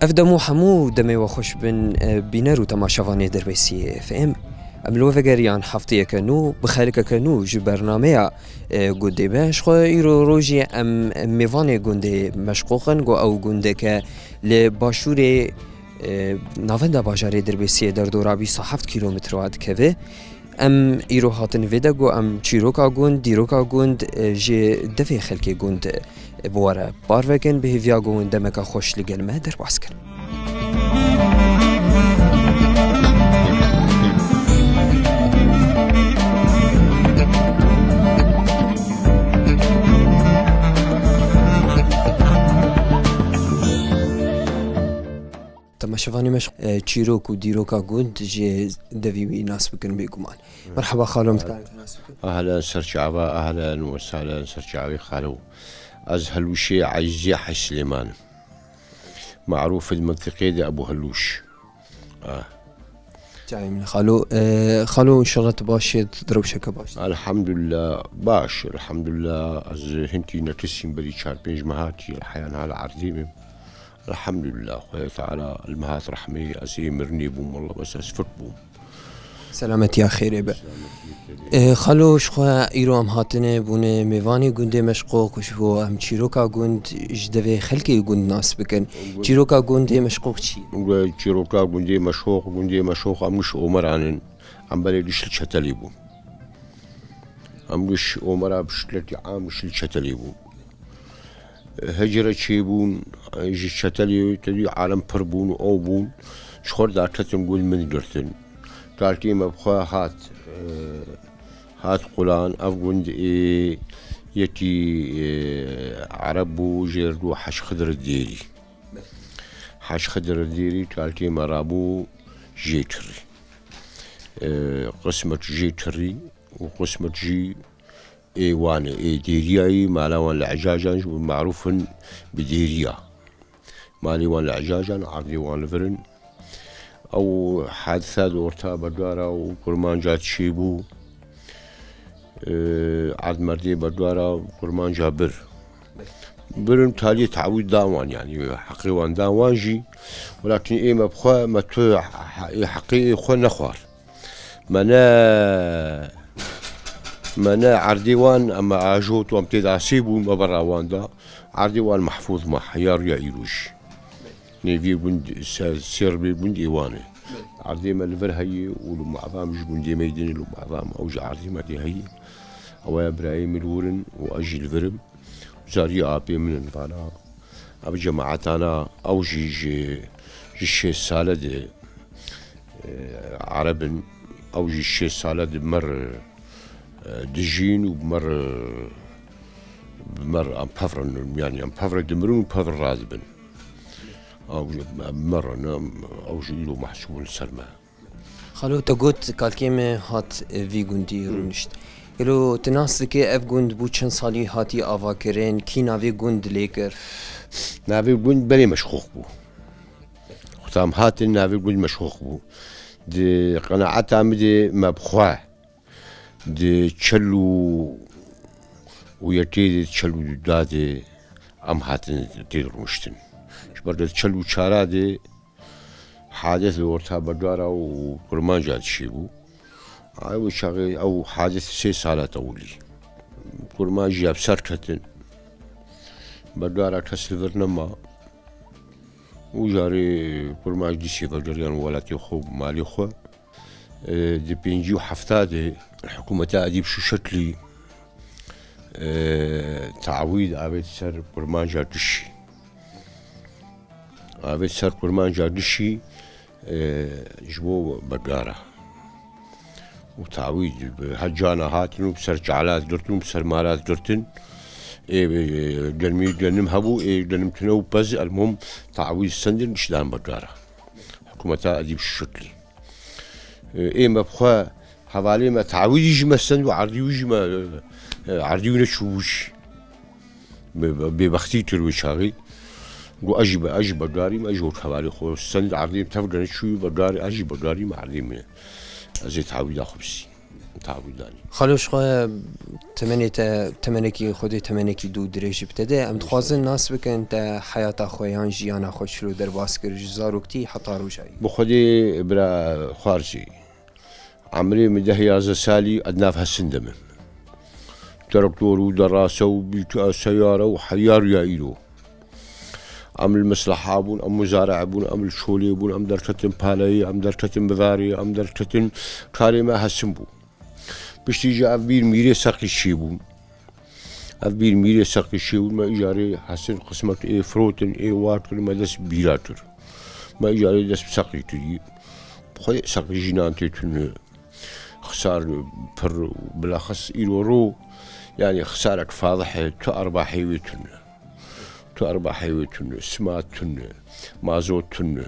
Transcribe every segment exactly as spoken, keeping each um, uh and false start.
Ev dem û hemû demê we xweş bin, e, bîner û temaşevanê Derbasiyê F M. Em li we vegeriyan hefteyeke nû, bi xelkeke nû ji bernameya, e, gundê me. Ji xwe îro rojê em mêvanê gundê Meşqoq in, ku ew gundeke li başûrê, e, navenda bajarê Derbasiyê derdora bîst û heft kîlometrewa dikeve. Em îro hatin vê de ku em çîroka gund, dîroka gund, e, ji devê xelkê gund, e, bi we re parve kin, bi hêviya ku hûn demeke xweş li gel me derbas kin. Temaşevanê me, e, çîrok û dîroka gund ji devî wî nas bikin bêguman. Merheba xalo, em dikarin te nas bikin? Ehlen serçava, ehlen we sehlen serçavê xalo. Ez Helûşê Ezîzê Hej Silêman im. Marûf di mintiqê de Ebû Helûş. Ah. Çavê min xalo, e, xalo, înşallah tu baş î, tu di rewşeke baş. Elhamdulillah, baş, elhamdulillah, ez hintî nekisîm berî çar pênc mehatî, heyan hala erdê bim. Elhamdulillah, Xwedê Teala li min hat rehmê, ez ê mirinê bûm, wela bes ez firt bûm. Selametiya xêrê be. Selametiya xêrê. E, xalo, ji xwe îro em hatine bûne mêvanê gundê Meşqoq, ji bo em çîroka gund ji devê xelkê gund nas bikin. Gund- Çîroka gundê Meşqoq çi ye? Gu-, çîroka gundê Meşqoq, gundê Meşqoq em giş Omeran in. Em berê giş li Çetelê bûn. Em giş Omera bi şikletî am giş li Çetelê bûn. Hicre çêbûn, ji Çetelê tedî alem pir bûn û ew bûn. Ji xwe derketin gund min girtin. Kalkê me bi xwe hat, e, hat qulan. Ev gund ê yekî, e, Ereb bû, jê re got Hec Xidir Dêrî. Hec Xidir Dêrî kalkê me rabû jê kirî. E, qismet jê kirî û qismet jî ê wan e, ê Dêriyayî, mala wan li Ecacan ji bo marûf in bi Dêriya. Malê wan li Ecacan, erdê wan li vir in. Ew hadisa di orta Bedara û Kurmanca çêbû. Erd merdê Bedara Kurmanca bir. Birin taliyê tawî da wan, yanî heqê wan da wan jî. Welakin ê me bi xwe, me tu he-, ê heqê ê xwe nexwar. Me ne, me ne erdê wan, em ajo tu em tê de asê bûn, me bera wan da. Erdê wan mehfûz ma heya rûya îro jî. Nêviyê gund, ser, sêr bê gund ê wan e. Erdê me li vir heye û li muezam ji gundê me yê din e, li muezam ew ji erdê me dê heye. Ew ya birayê min li wir in û ez jî li vir im. Zarî apê min in vana. Ev cemaetana ew jî ji, ji şêst sale de, e, Ereb in. Ew jî şêst sale di mer, e, dijîn û bi mer, e, bi mer em pevre, yanî em pevre dimirin û pevre radibin. Ew jî bi mer ne, ew jî îro mehsûb in li ser me. Xalo, te got kalkê me hat, e, vî gundî rûnişt. Gelo tu nas dikî ev gund bû çend salî hatî avakirin, kî navê gund lê kir? Navê gund berê Meşxox bû. Wexta em hatin navê gund Meşxox bû. Di qenaeta min de me bi xwe di çel û, û yekê de, çel û du de em hatin tê de rûniştin. Ji ber di çel û çara de hadis li orta Bedara û Kurmanca dişîbû. Ew çaxê ew hadis sê sala tewilî. Kurmanc jî ya bi ser ketin. Bedara kes li vir nema. Û carê Kurmanc dîsê vegeriyan welatê xwe, malê xwe. E, di pêncî û hefta de hikûmeta Edîb Şûşeklî, e, tawîd avêt ser Kurmanca Gişî. Avêt ser Kurmanca Gişî, e, ji bo Bedara. Û tawîd bi her cana hatin û bi ser çalat girtin û bi ser malat girtin. Ê, e, genimî, genim hebû, ê, genim tune û pez, elmuhim tawîd sendin, gişdan Bedara. Hikûmeta Edîb Şûşeklî. E, ê me bi xwe hevalê me tawîdî jî me send û erdî wî jî me, e, erdî wî neçûbû jî. Bê-, bêbextî kir wê çaxê. Got, ez jî be-, ez jî Bedarî me, ez jî wek hevalê xwe send erdî tev gene çûyî Bedarî, ez jî Bedarî me, erdî min e. Ez ê tawîda xwe bisî. Tabû danî. Xalo, ji xwe temenê te, temenekî Xwedê temenekî dû dirêj bi te de. Em dixwazin nas bikin te heyata xwe yan jiyana xwe çilo derbas kir ji zaroktî heta roja yî. Bi Xwedê bira xwarzî. Emrê min deh yazdeh salî ez nav hesin de me. Traktor û derase û bîka seyare û heyar ya îro. Em li misliha bûn, em muzare bûn, em li şolê bûn, em derketin paleyê, em derketin bivarê, em derketin karê me hesin bû. Piştî jî ev bîr mîrê seqî çêbûn. Ev bîr mîrê seqî çêbûn, me îcarê hesin qismet ê firotin, ê war kirin, me dest bîra kir. Me îcarê dest bi seqî kirî. Xwedê seqî jî nan tê tune. Xisar pir, bilaxis îro ro, yanî xisarek fadih e, tu erbahê wê tune. Tu erbahê wê tune, sima tune, mazot tune.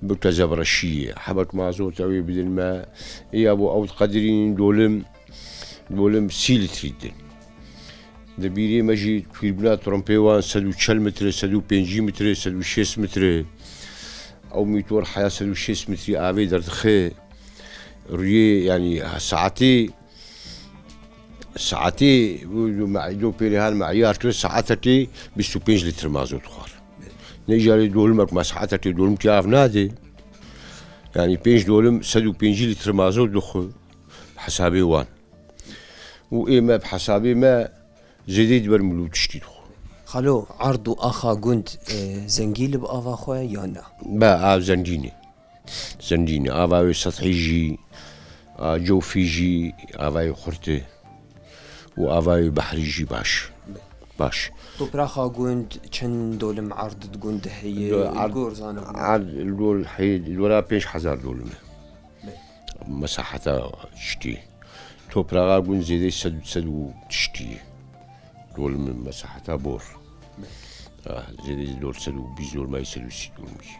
Bike zevreşiyê, hebek mazot ew ê bidin me. Ya bo ew diqedirîn dolim, dolim sî litrî din. Di bîrê me jî tûrbîna trompê wan sed û çel metre, sed û pêncî metre, sed û şêst metre. Ew mîtor heya sed û şêst metrî avê derdixe. Rûyê, yanî saetê, saetê, wê do me-, do pêrê han meyar kir, saetekê bîst û pênc litre mazot dixwar. Ne îcarê dolimek me saetekê dolimkê av nade. Yanî pênc dolim sed û pêncî litre mazot dixwe. Hesabê wan. Û ê me bi hesabê me zêdeyî diber milû tiştî dixwe. Xalo, erd û axa gund, e, zengî li bi ava xwe ya na? Be, av zengîn e. Zengîn e. Ava wê sethî jî, a, cewfî jî, avayê xurt e. Û avayê behrî jî baş. Baş. Topraxa gund çend dolim erd di gund de heye? Do-, erd, gor zanibû. Erd li gor heye, li gora pênc hezar dolim e. Be. Mesaheta tiştî. Topraxa gund zêdeyî sed, sed û tiştî ye. Dolim mesaheta bor. Be. Ah, zêdeyî dor sed û bîst dormeyî, sed û sî dormî.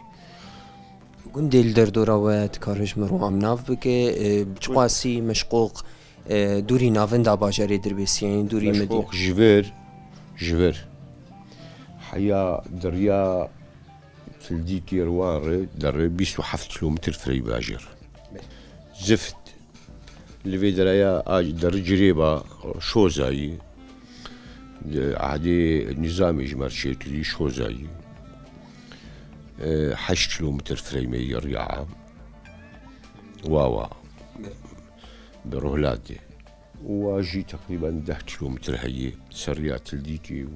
Gundê li derdora we dikare ji me re em nav bike, e, çiqasî Meşqoq, e, dûrî navinda bajarê Dirbêsiyê, dûrî Meşqoq Medîn. Ji vir, ji vir. Heya diriya Tildîkê Riwan re derê bîst û heft kilometr firey bajêr. Zift. Li vê deraya a, derî Cirêba, Şozayî. Di ehdê nîzamê ji me re çêkirî Şozayî. E, heşt kilometr firey me yê riya. Wawa. Bi Rohlatê. Û wa jî teqrîben deh kilometr heye. Ser riya Tildîkê û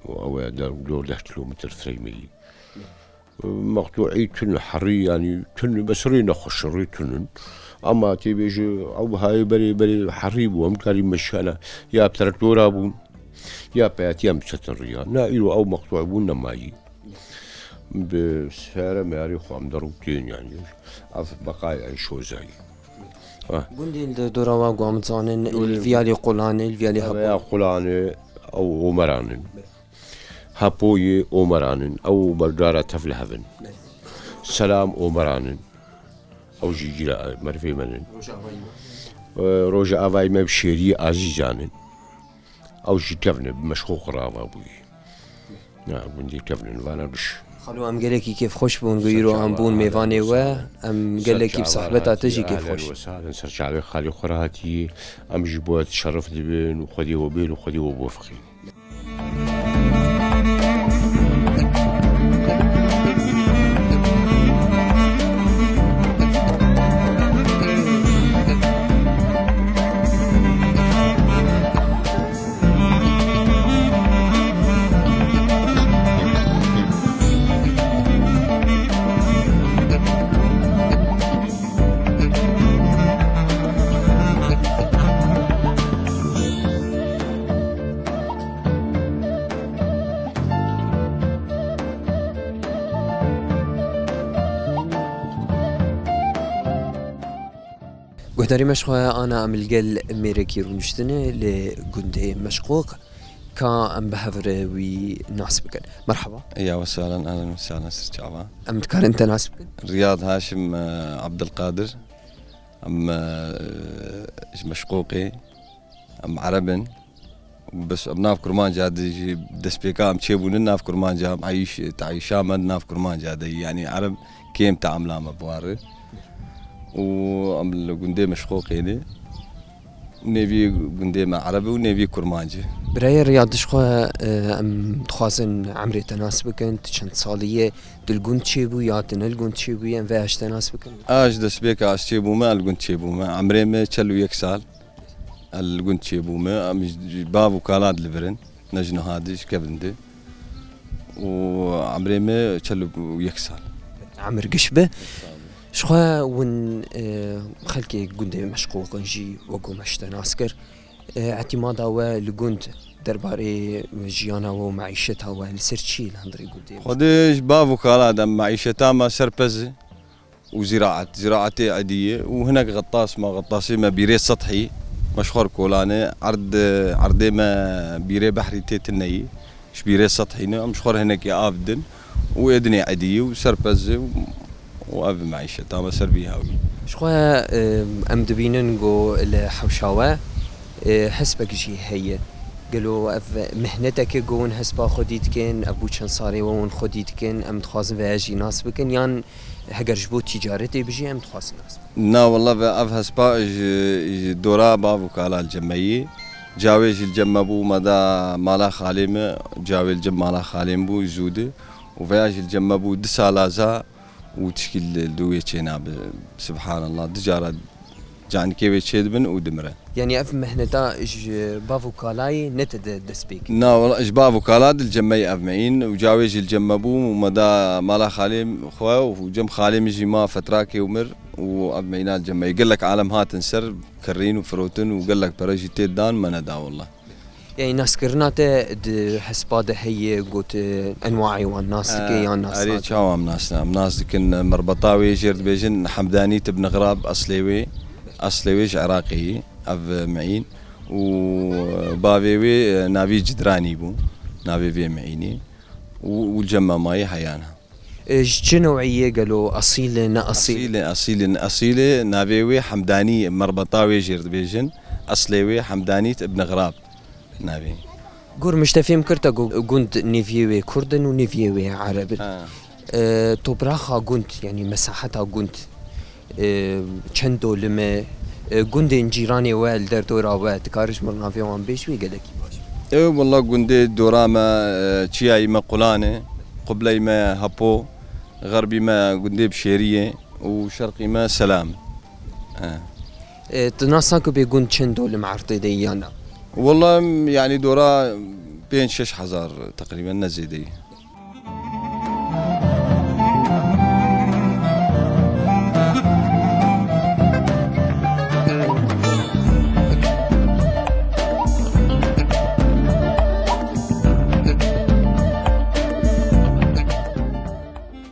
û ew ê der dor deh kilometr firey me yî. Mextûî tun herî, yanî tun, bes rê nexweş, rê tun in. Ama tê bêje ew bihayê berê, berê herî bû, em karî meşana. Ya bi traktora bûn, ya peyatiyan bi çetin riya. Na îro ew mextûî bûn nemayî. Bi seyare meyarê xwe em der û tên, yanî. Ev beqaya Şozayî. Ah. Gundên li dora we guam zanin, Gundên li Viyalê Qulanê, li Viyalê Ev Hepo. Ya Qulanê, ew Omeran in. Be. Hepoyê Omeran in, ew berdara tev li hev in. Be. Selam Omeran in. Ew jî cîra merivê me in. Rojavayî me. Ee, Rojavayî me bi Şêriyê Azîzan in. Ew jî kevn e, bi Meşxoq re ava bûyî. Na, gundê kevn in, vana giş. Xalo, em gelekî kêfxweş bûn ku îro em bûn mêvanê we. Em gelekî bi sehbeta te jî kêfxweş. Ser çavê xalê xwe re hatiyî. Em ji bo te şeref dibin û Xwedê we bêl û Xwedê we bofixîn. Guhdarî me ji xwe ana em li gel mêrekî rûniştine li gundê Meşqoq, ka em bi hev re wî nas bikin. Merhaba. Eya we sehlen, ehlen we sehlen, ser çava. Em dikarin te nas bikin? Riyad Haşim, e, Abdulkadir. Em, e, ji Meşqoqê. Em Ereb in. Bes em nav Kurmanca de jî destpêka em çêbûnin nav Kurmanca, em eyş, teîşa me nav Kurmanca de, yanî Ereb kêm teamla me bi wan re. û em li gundê Mişqoqê ne. Nêvî gundê me Ereb e û nêvî Kurmanc e. Birayê Riyad, ji xwe, e, em dixwazin emrê te nas bikin, tu çend salî ye, tu li gund çêbû ya tu ne li gund çêbûyî, em vê ji te nas bikin. Ez destpêka ez çêbûme, ez li gund çêbûme. Emrê me çel û yek sal. Ez li gund çêbûme, em ji, ji bav û kala di li vir in, ne ji niha di, ji kevin di. Û emrê me çel û yek sal. Emir giş be. Ji xwe hûn, e, xelkê gundê Meşqoqin jî wek ku me ji te nas kir. E, îtîmada we li gund derbarê jiyana we û meîşeta we li ser çi ye li hundirê gundê? Xwedê ji bav û kala de meîşeta me serpez e. û ziraet, ziraetê edî ye û hinek xetas me, xetasê me bîrê sethî, me ji xwe re kolane, erd, erdê me bîrê behrî tê tune yî, ji bîrê sethî ne, em ji xwe re hinekê av didin û ê dinê edî ye û serpez e û, û ev meîşeta me ser vî hawî. Ji xwe, e, em dibînin ku li hewşa we, e, hespek jî heye. Gelo ev mihnetek e ku hûn hespa xwedî dikin, ev bû çend salê we hûn xwedî dikin, em dixwazin vêya jî nas bikin, yan Heger ji bo tîcaretê bijî, em dixwazin nas bikin. Na wele ve ev hespa ji, ji dora bav û kala li cem me yî. Cawê jî li cem me bû, me da mala xalê me, cawê li cem mala xalê min bû, zû di. Û veya jî li cem me bû du sala za û tişkî li, li dû wê çênabe. Subhanallah, du cara Canikê wê çêdibin û dimire. Yanî ev mehneta ji bav û kalayê ne te de dest pê kir? Na, wela ji bav û kala di li cem me yê ev meyîn û cawê jî li cem me bû û me da mala xalê xwe û cem xalê min jî ma fetrakê û mir û ev meyîna li cem me yê. Gelek alem hatin ser, kirîn û firotin û gelek pere jî tê dan me neda wela. Yanî naskirina te di hespa de heye, got, e, enwaê wan nas dike, e, yan nas erê, nake? Çawa em nas, em nas dikin, merbeta wê jêr dibêjin Hemdanît ibn Xirab, eslê wê, eslê wê ji Iraqê yî, ev meyîn. Û bavê wê, e, navî Cidranî bû, navê vê meyînê. Û, û cem me mayî heyana. E, ji çi newî ye gelo? Esîl e, ne esîl? Esîl e, esîl e, ne esîl e. Navê wê Hemdanî, merbeta wê jêr dibêjin. Eslê wê Hemdanît ibn Xirab navê. Gor min ji te fêm kir te got gund nêviyê wê Kurd in û nêviyê wê Ereb in. Ha. E, topraxa gund, yanî mesaheta gund, e, çend dolim e? E, gundên cîranê we li derdora we, dikarî ji min re navê wan bêj, wê gelekî baş. Ew wela gundê dora me, e, çiyayî me Qulan e, qibleyî me Hepo, xerbî me gundê Bişêrî ye û şerqî me Selam. E. E, tu nas nake bê gund çend dolim erdê de yan na? Wela, yanî dora pênc şeş hezar teqrîben, ne zêde ye.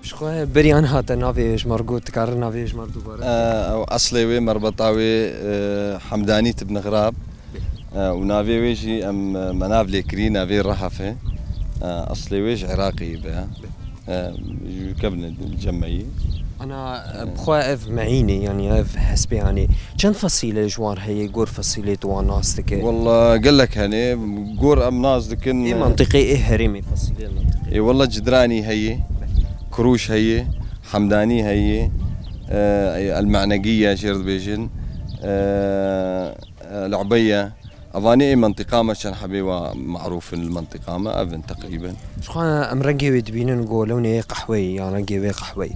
Ji xwe beriyan hate navê ji me re got, dikarin navê ji me re dubare? E, ew eslê wê, merbeta wê, e, Hemdanît ibn Xirab. E, û navê wê jî em, e, me nav lê kirî, navê Rehef e. E, eslê wê ji Iraqê be. E, ji kevne cem me yî. Ana, e, bi xwe ev meyînê, yanî ev hespê, yanî çend fesîle ji wan heye, gor fesîlê tu wan nas dike? Wela gelek hene, gor em nas dikin. Ê, e, mentiqê, ê herêmê, fesîlê mentiqê. Ê, wela Cidranî heye, Kurûş heye, Hemdanî heye, e, El Me'negiye jêr dibêjin, e, e, El Ubeye. Evanê ê mentiqa me çend hebê wa marûf in li mentiqa me, ev in teqrîben. Ji xwe em rengê wê dibînin ku lewnê wê qehweyî, yan rengê wê qehweyî.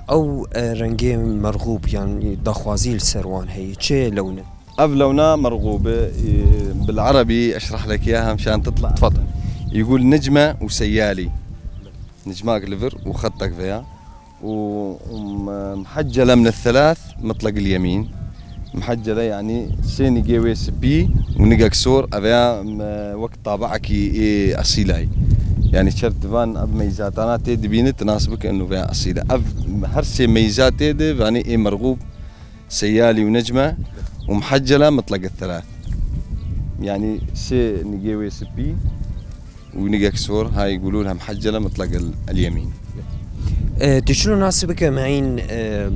Hı. Ew, e, rengê merxûb, yan daxwazî li ser wan heye. Çi lewn e? Ev lewna merxûb e, e, bil erebî eşreh lek iyaha meşan titla. Tfadel. Yegûl nicme û seyalî. Nicmak li vir û xetek veya. û, û, m-, mihecele min thelath mitlaq il yemîn. Mihecele, yanî sê nigê wê spî û nigek sor, ev ya, m-, wek tabiekî ê esîlayî. Yanî çert divan ev meyzatana tê dibînit, nas bike inu veya esîle. Ev her sê meyza tê de, yanî ê merxûb, seyalî û necme û mihecele mitlaq thelath. Yanî sê nigê wê spî û nigek sor, hay gulûl hem hecele mitlaq el, el yemîn. E, tu çilo nasî bike meyîn, e,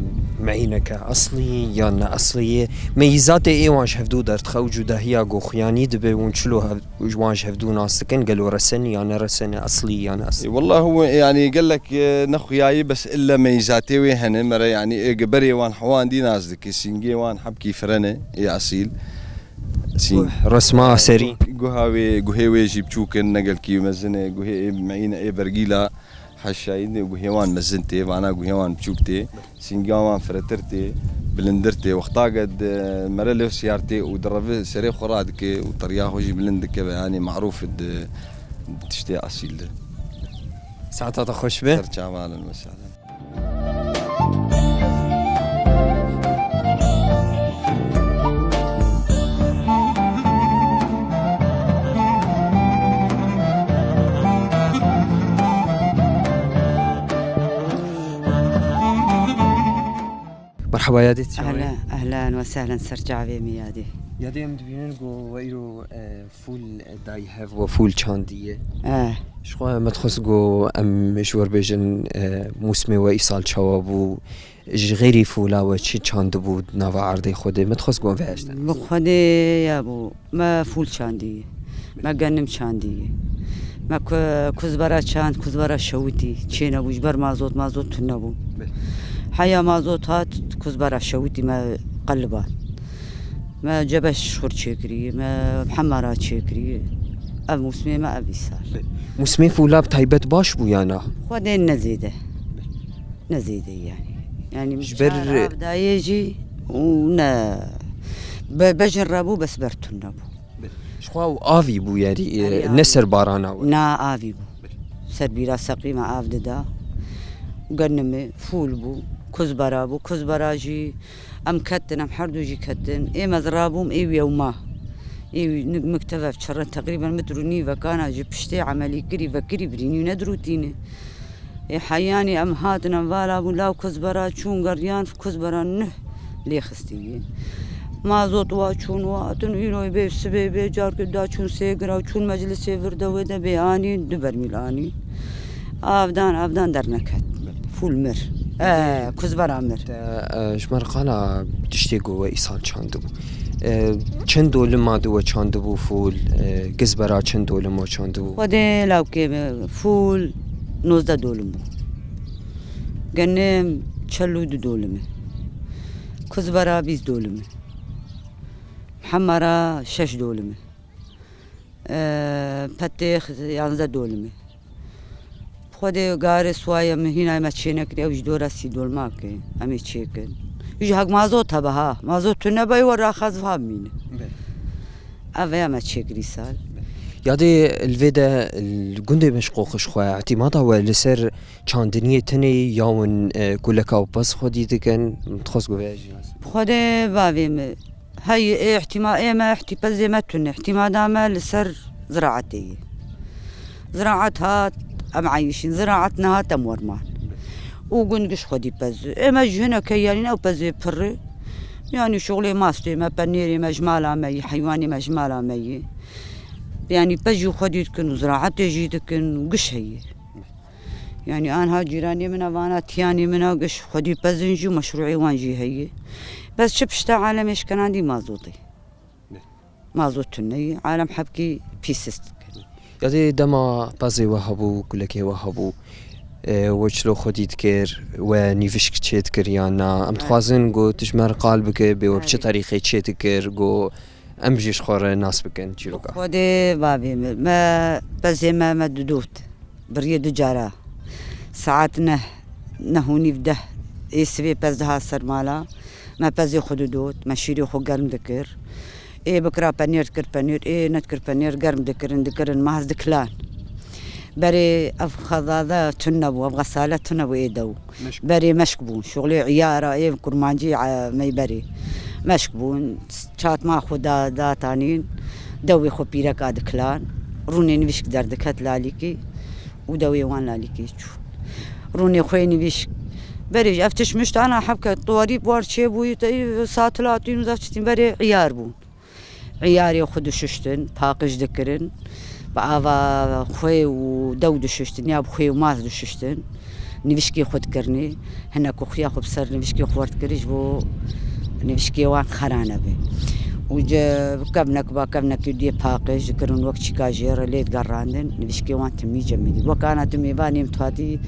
Meyîneke eslî yan ne eslî ye? Meyîzatê ê wan ji hevdû derdixe û cudahiya ku xuyanî dibe, hûn çilo hev-, wan ji hevdû nas dikin, gelo resen e ya ne resen e, eslî ya ne eslî? E, wallah hû, yani, gelek, e, nexuyayî, bes illa meyîzatê wê hene, mere, yani, ê gi berê wan hewan dî nas dike, sîngê wan hebkî firene, ê esîl. Sîng- Resma serî. Guha wê, guhê wê jî biçûk in, ne gelkî mezin e, guhê ê meyîne, ê bergîla. Heşayî de guhê wan mezin tê, vana guhê wan biçûk tê. Sînga wan firetir tê, bilindir tê. Wexta ge di mere li siyar tê û direve serê xwe radike û teriya xwe jî bilind dike ve, yanî marûf di tiştê esîl de. Saeta te xweş be. Ser çavan in mesela. Merhaba yadê, çawa yî? Ehlen, ehlen ve sehlen, ser çavê me yadê. Yadê, em dibînin ku we îro, e, fûl dayî hev, we fûl çandiye. Eh. Ji xwe me dixwest ku em ji we re bêjin, e, mûsimê we îsal çawa bû? Ji xêrî fûla we çi çandibû di nava erdê Xwedê? Me dixwest ku em vê heştin. Bi Xwedê ya bû. Me fûl çandî. Me genim çandî. Me ku-, kuzbera çand, kuzbera şewitî. Çê nebû, ji ber mazot, mazot tune bû. Be. Heya mazot hat, kuzbera şewitî me qeliban. Me cebeş xur çêkirî, me hemara çêkirî. Ev mûsimê me ev îsal. Be. Mûsimê fûla bi taybet baş bû ya na? Xwedê ne zêde. Ne zêde yani. Yani ji ber çar av dayê jî û ne be-, bejin rebû, bes ber tune bû. Ji xwe avî bû, yarî, e, Yarî ne avî. Ser barana we. Na, avî bû. Ser bîra seqî me av dida. Genimê fûl bû, kuzbera bû, kuzbera jî em ketin, em her du jî ketin. Ê me zira bûm, ê wî ew ma. Ê wî nik-, mikteve çerre teqrîben mitr û nîvekana ji piştê emelî kirî, vekirî birînî û nedirûtîne. Ê heyanî em hatin, em vala bûn, law kuzbera çûn geriyan, kuzbera nuh lê xistî. Mazot wa çûn wa hatin, îro bê sibê bê carkê da çûn sê gira û çûn meclisê vir de wê de bê anî, du bermîl anî. Avdan, avdan derneket. Fûl mir. E, kuzbera mir. Te, e, ji me re qala tiştê ku we îsal çandibû. E, çend dolim ma di we çandibû fûl? E, gizbera çend dolim we çandibû? Xwedê lawkê me fûl nozdeh dolim bû. Genim çel û du dolim e. Kuzbera bîst dolim e. Hemara şeş dolim e. Eee, petêx yanzdeh dolimê. Xwedê garê swayê min hîna me çê nekirî, ew ji dora sî dolma ke, em ê çêkin. Ji hek mazot hebe ha. Mazot tune be, we raxaz ha bimîne. Be. Ev ya me çêkirî sal. Yadê li vê de, li gundê Meşqoxi ji xwe, îtîmada we li ser çandiniyê tenê ya win, e, kuleka û pez xwedî dikin, min dixwest ku vê jî nas bikin. Xwedê bavê min. Hey, ê ihtima-, ê me, ihtî-, pezê me tune. Îhtîmada me li ser ziraetê ye. Ziraet hat, em eyişîn. Ziraet nehat, em werman. Û gund giş xwedî pez. Ê me ji hineke, yanî ew pezê pirri. Yanî şuxlê mastê me, penêrê me ji mala me yî, heywanê me ji mala me yî. Yanî pez jî xwedî dikin û ziraetê jî dikin û giş heye. Yanî anha cîranê min a vana, tiyanê min a giş xwedî pezin jî û meşrûê wan jî heye. Bes çi pişta alemê şkenandî mazotê. Ne. Mazot tune ye, alem hebkî pîsis dike. Ya dê dema pezê we hebû, kulekê we hebû, e, we çilo xwedî dikir, we nîvişk çê dikir yan na? Em dixwazin ku tu ji me re qal bike, bê we bi çi terîqê çê dikir, ku em jî ji xwe re nas bikin çîroka. Xwedê bavê min, me pezê me, me didot. Biriyê du cara. Saet neh, neh û nîv, deh ê sivê pez diha ser mala. Me pezê xwe didot, me şîrê xwe germ dikir. Ê bikira penêr dikir penêr, ê nedikir penêr germ dikirin, dikirin maz dikilan. Berê ev xezade tune bû, ev xesale tune bû ê dew. Meşk. Berê meşk bûn. Şuxlê îyara ê kurmancî, e, meyberê. Meşk bûn. Çatma xwe da, datanîn. Dewê xwe pîreka dikilan. Rûnê nivîşk derdiket lalîkî. Û dewê wan lalîkî çû. Rûnê xwe nivîşk. Berê ji ev tişt mişt ana hebke tuwarî war çêbûyî, te satilatîn û zaf çitîn berê îyar bûn. Îyarê xwe dişuştin, paqij dikirin, bi ava xwê û dew dişuştin ya bi xwê û maz dişuştin. Nivişkê xwe dikirinê, hinek û xuya xwe bi ser nivişkê xwe werdikirî ji bo nivişkê wan xera nebe. Û ce kevnek ba kevnekê duyê paqij dikirin, wek çîka jê re lê digerandin, nivişkê wan timî cemidî. Wek ana tu mêvanê min hatî,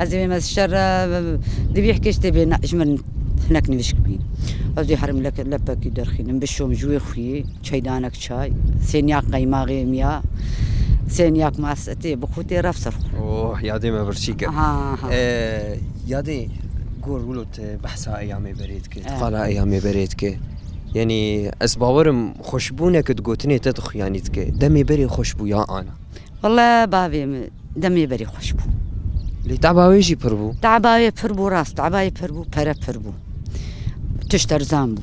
ez ê bême ji şer re, di vî hikê ji tê bê ne, ji min hinek nivişk bîn. Ez ê herim leke-, lepekî derxînim, bişom ji wê xuyê. Çeydanek çay, sênyak qeymaxê miya, sênyak mas tê bixwe tê rev ser xwe. Oh, yadê me birçî kir. Ha, ha. Ee, yadê gor wilo te behsa eyamê berê dike, Eh. Qala eyamê berê dike. Yanî ez bawerim xweşbûnek di gotinê te dixuyanî dike. Demê berê xweş bû ya ana. Wele bavê min demê berê xweş bû. Lê teba wê jî pir bû. Teba wê pir bû, rast, teba wê pir bû, pere pir bû. Tişt erzan bû.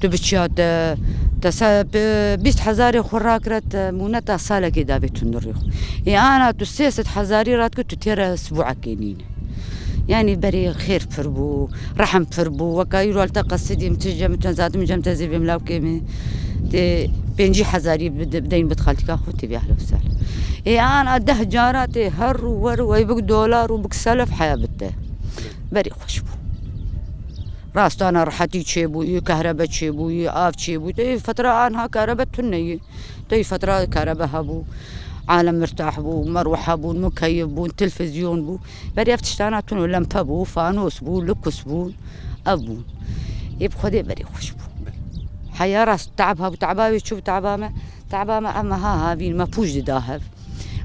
Tu biçiya te, te se, bi-, bîst hezarê xwe rakire te mûneta salekê davê tundurê xwe. Ê ana tu sê sed hezarî radike tu têre sibûekê nîne. Yanî berê xêr pir bû, rehm pir bû. Weka îro li te qesidîm, tu cem, tu zatim cem te zê bêm lawkê min. Tê pêncî hezarî bide-, bideyîn bid xaltîka xwe tê bê ehlo sel. Ê ana deh cara tê her û wer û ey bik dolar û bik selef heya bite. Berê xweş bû. Rastana rehetî çêbûyî, kehrebe çêbûyî, av çêbûyî. Tê fetra anha kehrebe tune yî. Tê fetra kehrebe hebû. Alem mirtah bû, merwehe bûn, mukeyif bûn, televîzyon bû. Berê ev tiştana tune, lempe bû, fanos bû, lukus bûn. Ev bûn. Ê bi Xwedê berê xweş bû. Heya rast, te'b hebû, te'ba wê çû, te'ba me, te'ba me ev meha havîn, me pûç dida hev.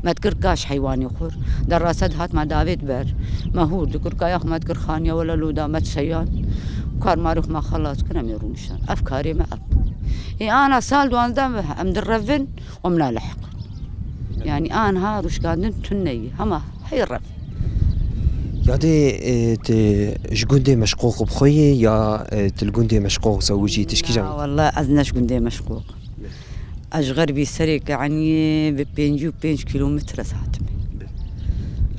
Me dikir kaş heywanê xwe. Derrase dihat me davêt ber. Me hûr dikir, kaya xwe me dikir xaniya wele loda me seyan. Kar marê xwe me xelas kir, em ê rûniştin. Ev karê me ev bû. Ê ana sal duwazdeh em direvin, em nalehiq. Yanî anha rûşkandin tune yî. Hema hey rev. Yadê, e, te ji gundê Meşqoq bi xwe yê ya, e, tu li gundê Meşqoq zewicî, tişkî Na, jam? Wele ez ne ji gundê Meşqoq. Ez ji xerbî serê Ke'niyê bi pêncî û pênc kîlometre ez hatime.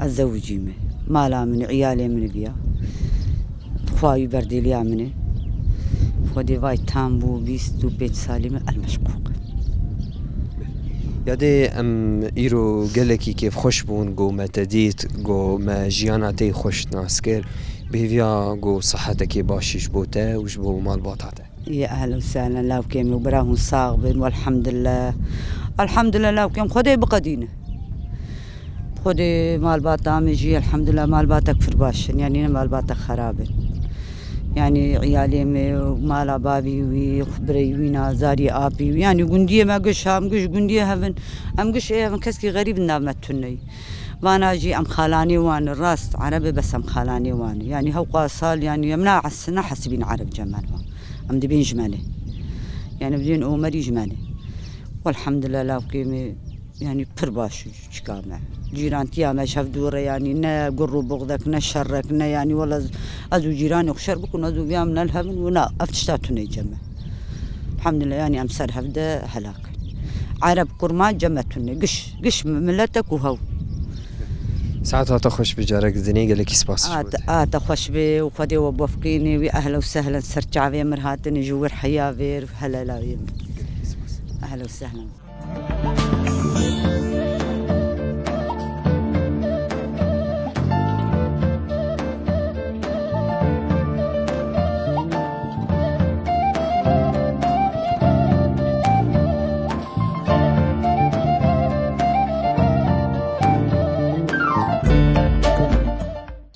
Ez zewicîme. Mala min, îyalê min viya. Xwayî berdêliya min e. Xwedê vay tam bû bîst û pênc salî min el Meşqoq. Yadê em îro gelekî kêfxweş bûn, go me te dît, go me jiyana te yî xweş nas kir. Bi hêviya go sihetekê başî ji bo te û ji bo malbata te. Yê ehlen û sehlen lawkê min û bira hûn sax bin, welhamdulillah. Elhamdulillah lawkê min Xwedê biqedîne. Xwedê malbata min jî, elhamdulillah, malbatek pir baş in, yanî ne malbatek xerab in. Yanî îyalê min, mala bavî wî, bireyî wî, nazarî apî wî, yanî gundiyê me giş ha, em giş gundiyê hev in, em giş ê hev in, keskî xerîb nav me tune yî. Vana jî em xalanê wan in, rast, ereb e bes em xalanê wan in. Yanî hewqa sal, yanî em nahesibîn ereb cem me va. Em dibên ji me ne. Yanî dibên Omerî ji me ne. Welhamdulillah lawkê min, yanî pir baş û çika me. Cîrantiya me ji hev dûr e, yanî ne gur û buxdek, ne şerrek, ne yanî wele ez, ez û cîranê xwe şer bikim, ez û viya min ne li hev in û na, ev tişta tune cem me. Elhamdulillah, yanî em ser hev de helak in. Ereb, kurman cem me tune, giş, giş miletek û hew. Saeta te xweş bi carek dinê, gelekî spas ji bo te. A te xweş be û Xwedê we bofqînê wî ehlen û sehlen ser çavê mir hatine ji wir heya vêr helela wê min. Ehlen û sehlen.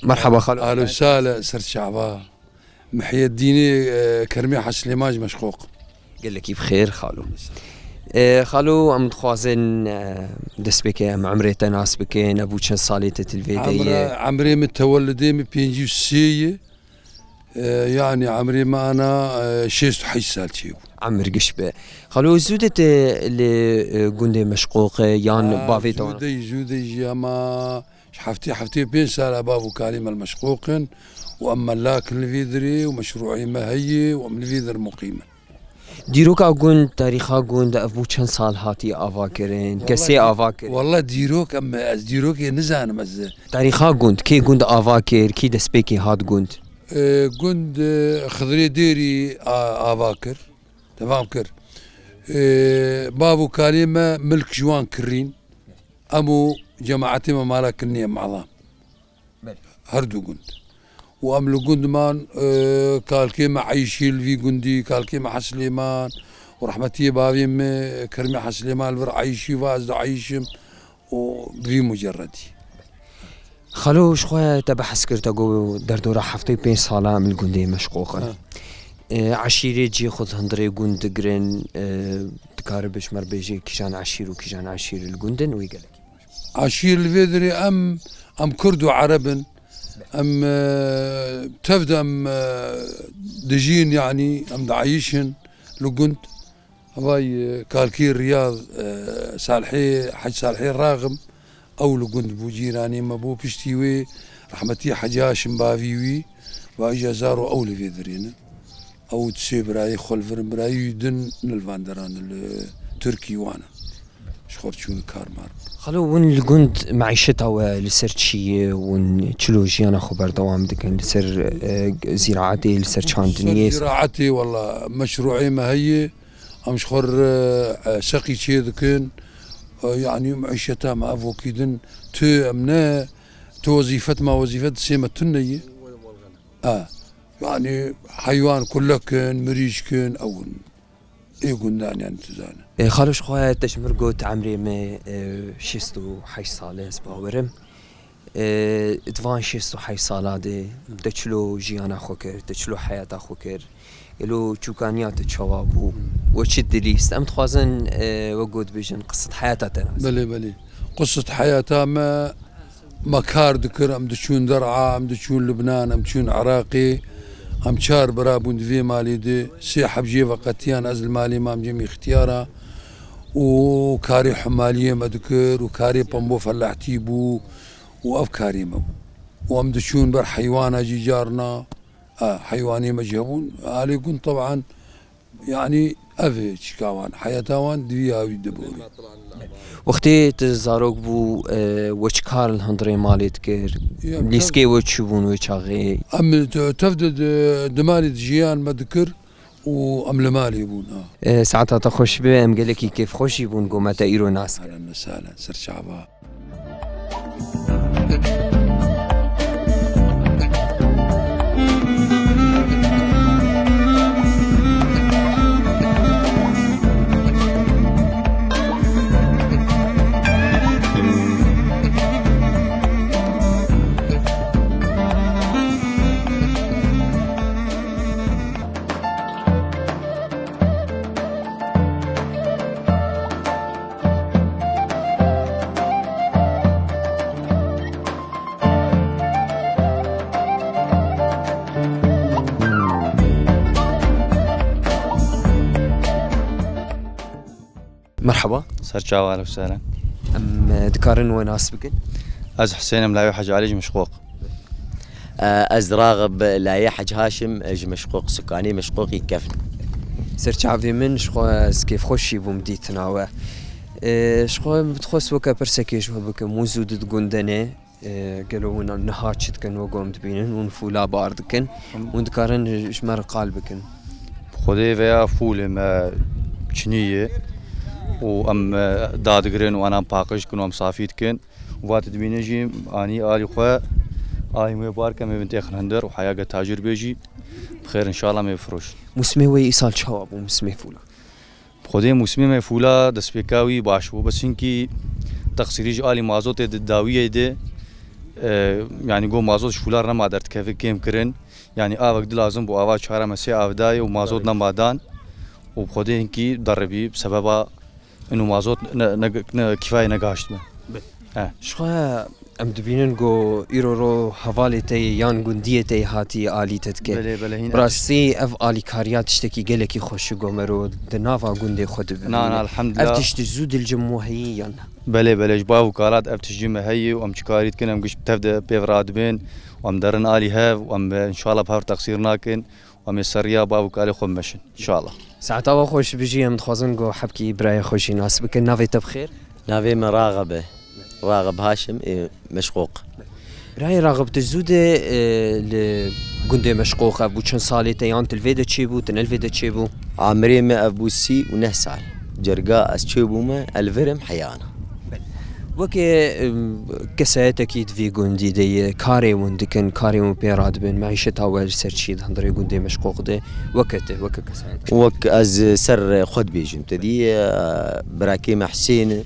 Merhaba xalo. Alo sale ser çava. Mihyedînê, e, Kermê Hec Silêman ji Meşqoq. Gelekî bi xêr, xalo. E, xalo, em dixwazin, e, destpêkê em emrê te nas bikin, ev bû çend salê te til vê de ye? Emre-, emrê min, tewellidê min pêncî û sê ye. E, yanî emrê min ana, e, şêst û heşt sal çêbû. Emir giş be. Xalo, zû de te li, e, gundê Meşqoq e, yan Ha, bavê te zû wana? de, zû de jî ama Ji heftê, heftê û pênc sal e bav û kalê me li Meşqoq in û em melak in li vê dirê û meşrûê me heye û em li vê dir muqîm in. Dîroka gund, tarîxa gund, ev bû çend sal hatî avakirin? Kesê Wallahî, ava kir? Wallahî dîrok em, ez dîrokê nizanim ez. Tarîxa gund, kê gund ava kir, kî destpêkê hat gund? E, gund, e, Xidrê Dêrî a-, ava kir. Devam kir. E, bav û kalê me milk ji wan kirîn. Em û cemaetê me mala kirinê em adam. Belê. Her du gund. Û em li gund man, e, kalkê me eyşî li vî gundî, kalkê me Heslêman û rehmetiyê bavê me Kermê Heslêman li vir eyşî va ez dieyşim û bi vî muceredî. Xalo, ji xwe te behs kir, te got derdora heftê û pênc sala em li gundê Meşqoq in. Ha. E, eşîrê cihê xwe di hundirê gund digirin, e, dikare bi ji me re bêje kîjan eşîr û kîjan eşîr li gund in, wê gelekî. Eşîr li vê derê em, em Kurd û Ereb in. Em, e, tev de em, e, dijîn, yanî em dieyşin li gund. Vay, e, kalkî Riyad, e, Salihê, Hec Salihê Raxim, ew li gund bû, cîranê me bû. Piştî wê rehmetî Hecî Haşim bavî wî, va îja zaro ew li vê derê ne. Ew û du sê birayê xwe li vir in, birayê wî din ne li van deran, li Tirkî wan e. Ji xwe re çûne kar mar. Xalo, hûn li gund meîşeta we li ser çi ye? Hûn çilo jiyana xwe berdewam dikin? Li ser, e, zîraetê, li ser çandiniyê? Li ser zîraetê, wela, meşrûê me heye. Em ji xwe re, e, seqî çê dikin. E, yanî meîşeta me ev wekî din tu em ne, tu wezîfet ma wezîfet sê me tune ye. E, yanî heywan kulek in, mirîşk in, ew in. Ê gundan, yanî tu zane. E, xalo, ji xwe te ji mir got emrê me, e, şêst û heşt sal e, ez bawerim. E, di van şêst û heşt sala de te çilo jiyana xwe kir, te çilo heyata xwe kir? Gelo çûkaniya te çawa bû? We çi dilîst? Em dixwazin, e, we got bêjin, qisset heyata te nas. Belê, belê. Qisset heyata me, me kar dikir, em diçûn der'a, em diçûn Libnan, em diçûn Iraqê. Em çar bira bûn di vê malê de, sê heb jê veqetiyan, ez li malê mam cem îxtiyara û karê humaliyê me dikir û karê pembo felahtî bû. Û ev karê me bû. Û em diçûn ber heywana jî carna, a, heywanê me jî hebûn. Alê gund teban, yanî ev e çîka wan, heyata wan di vî awî de bû. Wextê tu zarok bû, e, we çi kar li hundirê malê dikir? Ya, lîskê we çi bûn wê çaxê? Em te-, tev de di, di malê de jiyan me dikir. Û em li malê bûn, ha. E, saeta te xweş be, em gelekî kêfxweş jî bûn ku me te îro nas kir. Ehlen ve sehlen, ser çava. Merhaba. Ser çava, ehlen we sehlen. Em, e, dikarin we nas bikin? Ez Husên im, lawê Hec Alî ji Mişqoq. E, ez Raxib, lawê Hec Haşim, e, ji Mişqoq, sukanê Mişqoqî kevn. Ser çavê min, ji xwe ez kêfxweşî bûm dîtina we. E, ji xwe min dixwest weke pirsekê ji we bikim, hûn zû di gundê ne, e, gelo hûn niha çi dikin, wek em dibînin, hûn fûla bar dikin, hûn dikarin ji me re qal bikin? Xwedê veya fûlê me çinî ye û em, e, dadigirin û anan paqij dikin û em safî dikin. Û va tu dibîne jî anî alî xwe, alî wê bar ke em ê bin têxin hundir û heya ge tacir bê jî bi xêr înşallah em ê bifiroşin. Mûsimê wê îsal çawa bû, mûsimê fûla? Xwedê mûsimê me fûla destpêka wî baş bû, bes hinkî teqsîrî ji alî mazotê di dawiyê de, e, yanî got mazot ji fûla re nema derdikeve kêm kirin. Yanî avek di lazim bû, ava çara me sê av dayê û mazot nema dan û bi Xwedê hinkî deribî bi sebeba ino mazot ne, ne, ne kîfayê negaşt me. Be. He. Ji xwe em dibînin ku îro ro hevalê te yê yan gundiyê te yê hatî alî te dike. Belê, belê, hîn. Bi rastî ev alîkariya tiştekî gelekî xweş e ku mero di nava gundê xwe dibîne. Na, na, elhamdulillah. Ev tişt zû dilcim we heyî yan na? Belê, belê, ji bav û kalat ev tişt ji me heye û em çi karî dikin, em giş bi tev de pêv radibên û em derin alî hev û em, e, înşallah bi hev teqsîr nakin. Em ê ser riya bav û kalê xwe bimeşin, înşallah. Saeta we xweş bijî, em dixwazin ku hebkî birayê xwe jî nas bikin. Navê te bi xêr? Navê min Raxib e. Raxib Haşim ê Meşqoq. Birayê Raxib, tu zû de, e, li gundê Meşqoq hebû, çend salê te yan tu li vê de çêbû, tu ne li vê de çêbû? Amirê me ev bû sî û neh sal. Cerga ez çêbûme, ez li vir im heyana. Weke, em, kesayetekî di vî gundî de ye, karê hûn dikin, karê hûn pê radibin, meîşeta we li ser çi di hundirê gundê Meşqoq de, weke te, weke kesayetek? Wek ez ser xwe dibêjim, te dî, e, birakê me Husên,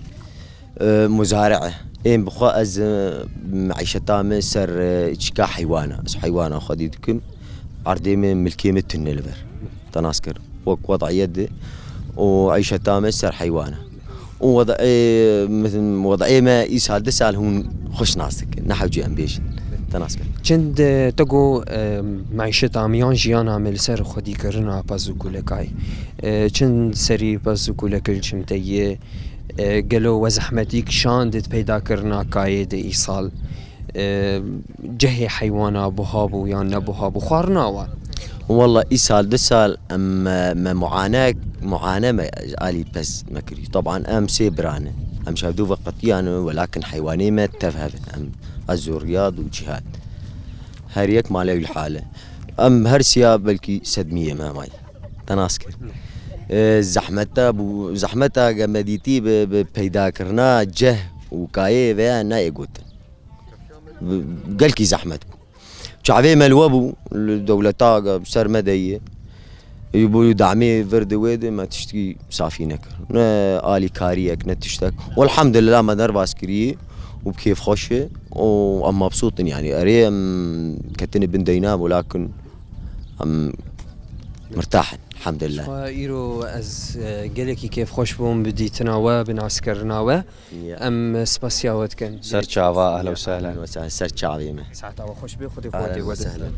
e, muzare e. Ên bi xwe ez, e, meîşeta min ser, e, çika heywan e. Ez heywana xwedî dikim. Erdê min, milkê min tune li vir. Te nas kir. Wek wed'iyet de û îşeta min ser heywan e. Û wed'ê, wed'ê me îsal du sal hûn xweş nas dikin. Ne hewce em bêjin. Te nas kir. Çend, e, te got, e, meîşeta min yan jiyana min li ser xwedîkirina pez û kulekayê. E, çend serî pez û kulek li çim te yê? E, gelo we zehmetî kişand di peydakirina kayê de îsal? E, cihê heywana buha bû yan nebuha bû? Xwarina wan? Walla îsal du sal em, me, me muane, muane me ji alî pez me kirî. Teban em sê bira ne. Em ji hevdu ve qetiya ne, welakin heywanê me tev hev in. Em, ez û Riyad û Cîhad. Her yek malek li hal e. Em her siya belkî sedmiyê me may. Te nas kir. E, zehmeta bû, zehmeta ge me dîtî bi, bi peydakirina ceh û kayê veya nayê gotin. Bi, gelkî zehmet bû. Çavê me li we bû, li dewleta ge ser me de ye. Ji bo damê vir di wê de me tiştkî safî nekir. Ne alîkariyek, ne tiştek. Welhamdulillah me derbas kiriye û bi kêfxweş e û em mebsût in, yanî erê em ketine bin deyna, welakin em mirtah in, elhamdulillah. Xwe îro ez, e, gelekî kêfxweş bûm bi dîtina we, bi naskirina we. Ya. Em spasiya we dikin. Ser çava, ehlen we sehlen. Ehlen we sehlen, ser çavê me. Saeta we xweş be, Xwedê Ehlen kuwetê we we de. Sehlen.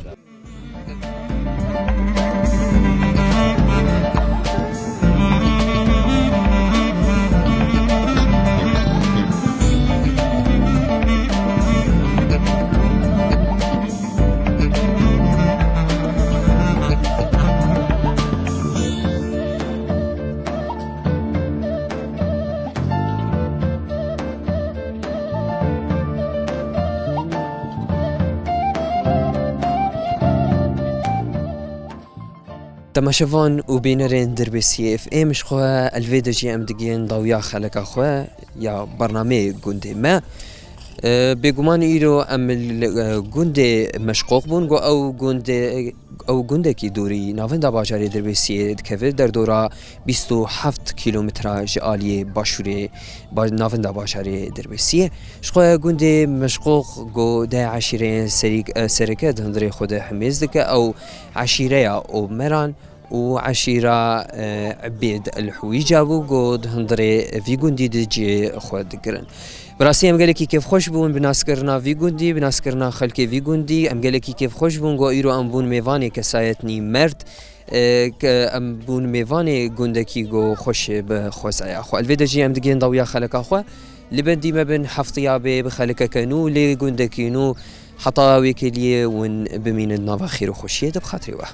Temaşevan û bînerên Dirbêsiyê F M, ji xwe li vê de jî em digihên dawiya xeleka xwe ya bernameyê gundê me. E, bêguman îro em li, e, gundê Meşqoq bûn, ku ew gundê, ew gundekî dûrî navenda bajarê Dirbêsiyê dikeve, derdora bîst û heft kîlometre ji aliyê başûrê ba-, navenda bajarê Dirbêsiyê. Ji xwe gundê Meşqoq ku deh eşîreyên serîk-, e, sereke di hundirê xwe de himêz dike, ew eşîreya Omeran û eşîra, e, Ebêd el Hewîca bû ku di hundirê vî gundî de cihê xwe digirin. Bi rastî em gelekî kêfxweş bûn bi naskirina vî gundî, bi naskirina xelkê vî gundî. Em gelekî kêfxweş bûn ku îro em bûn mêvanê kesayetnî merd, e, ke em bûn mêvanê gundekî ku xweş bi xwezaya xwe. Li vê de jî em digihên dawiya xeleka xwe. Li bendî me bin, heftiya bê bi xelekeke nû lê gundekî nû. Heta wê kêliyê hûn bimînin di nava xêr û xweşiyê de bi xatirê we.